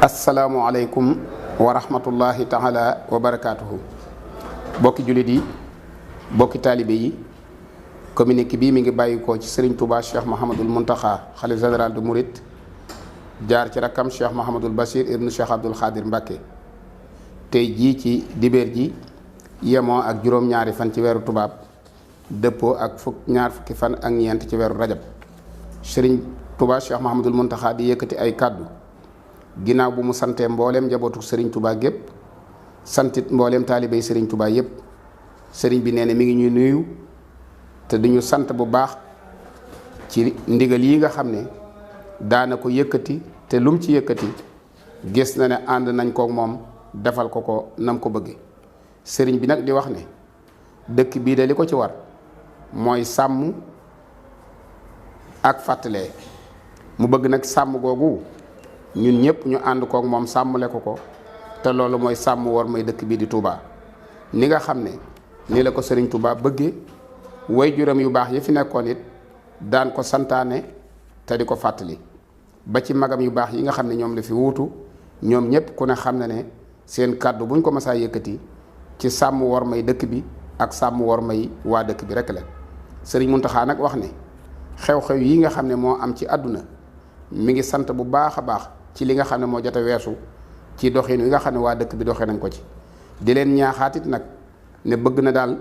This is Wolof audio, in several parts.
asalaamualeykum wa rahmatullahi taala wa barakaatuhu. bokki jullit yi, bokki taalibe yi, communiqué bii mi ngi bàyyikoo ci Serigne Touba Cheikh Mahamadul Muntaxa xalif général de Mouride, jaar ci rakkam Cheikh Mahamadul Bachir ibnu Cheikh Abdoul Khadir Mbacké. tey jii ci dibeer ji yemoo ak juróom-ñaari fan ci weeru tubaab, dëppoo ak ñaar fukki fan ak ñeent ci weeru rajab. Serigne Touba Cheikh Mahamadul Muntaxa di yëkkati ay kàddu ginnaaw bu mu santee mbooleem njabootu Serigne Touba gépp, santit mbooleem taalibey Serigne Touba yépp. Serigne bi nee na mi ngi ñuy nuyu te duñu sant bu baax ci ndigal yi nga xam ne daana ko yëkkati, te lum ci yëkkati gis na ne ànd nañ kook moom defal ko nam ko bëgge. Serigne bi nag di wax ne dëkk bii de li ko ci war mooy sàmm ak fàttalee. mu bëgg nag sàmm googu ñun ñëpp ñu ànd kook moom sàmmle ko te loolu mooy sàmm war may dëkk bii di Touba. ni nga xam ne ni la ko Serigne Touba bëggee, way juram yu baax yi fi nekkoon it daan ko santaane te di ko fàttali, ba ci magam yu baax yi nga xam ne ñoom la fi wuutu, ñoom ñëpp ku ne xam na ne seen kàddu buñ ko masaa yëkkati ci sàmm war may dëkk bi ak sàmm war may waa dëkk bi rek la. Serigne Mountakha nag wax ne xew-xew yi nga xam ne moo am ci àdduna mi ngi sant bu baax a baax ci li nga xam ne moo jot a weesu ci doxin wi nga xam ne waa dëkk bi doxee nañ ko ci. di leen ñaaxaatit nag ne bëgg na daal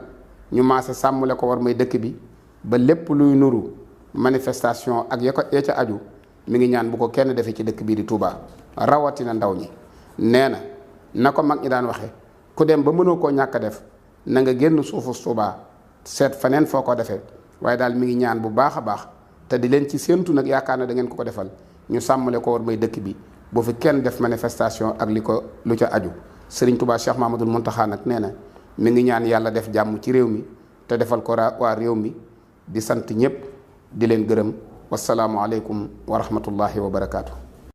ñu maase sàmmle ko war may dëkk bi ba lépp luy nuru manifestation ak ya ca aju mi ngi ñaan bu ko kenn defee ci dëkk bii di Touba, rawatina ndaw ñi. nee na ko mag ñi daan waxe ku dem ba mënoo koo ñàkk a def na nga génn suufu Touba seet faneen foo ko defee, waaye daal mi ngi ñaan bu baax a baax te di leen ci séentu nag yaakaar na da ngeen ko defal ñu sàmmale ko war may dëkk bi bu fi kenn def manifestation ak lu ca aju. Serigne Touba Cheikh Mahamadul Muntaxa nag nee na mi ngi ñaan yàlla def jàmm ci réew mi te defal ko waa réew mi. di sant ñëpp di leen gërëm. wasalaamualeykum wa rahmatullahi wa barakaatu.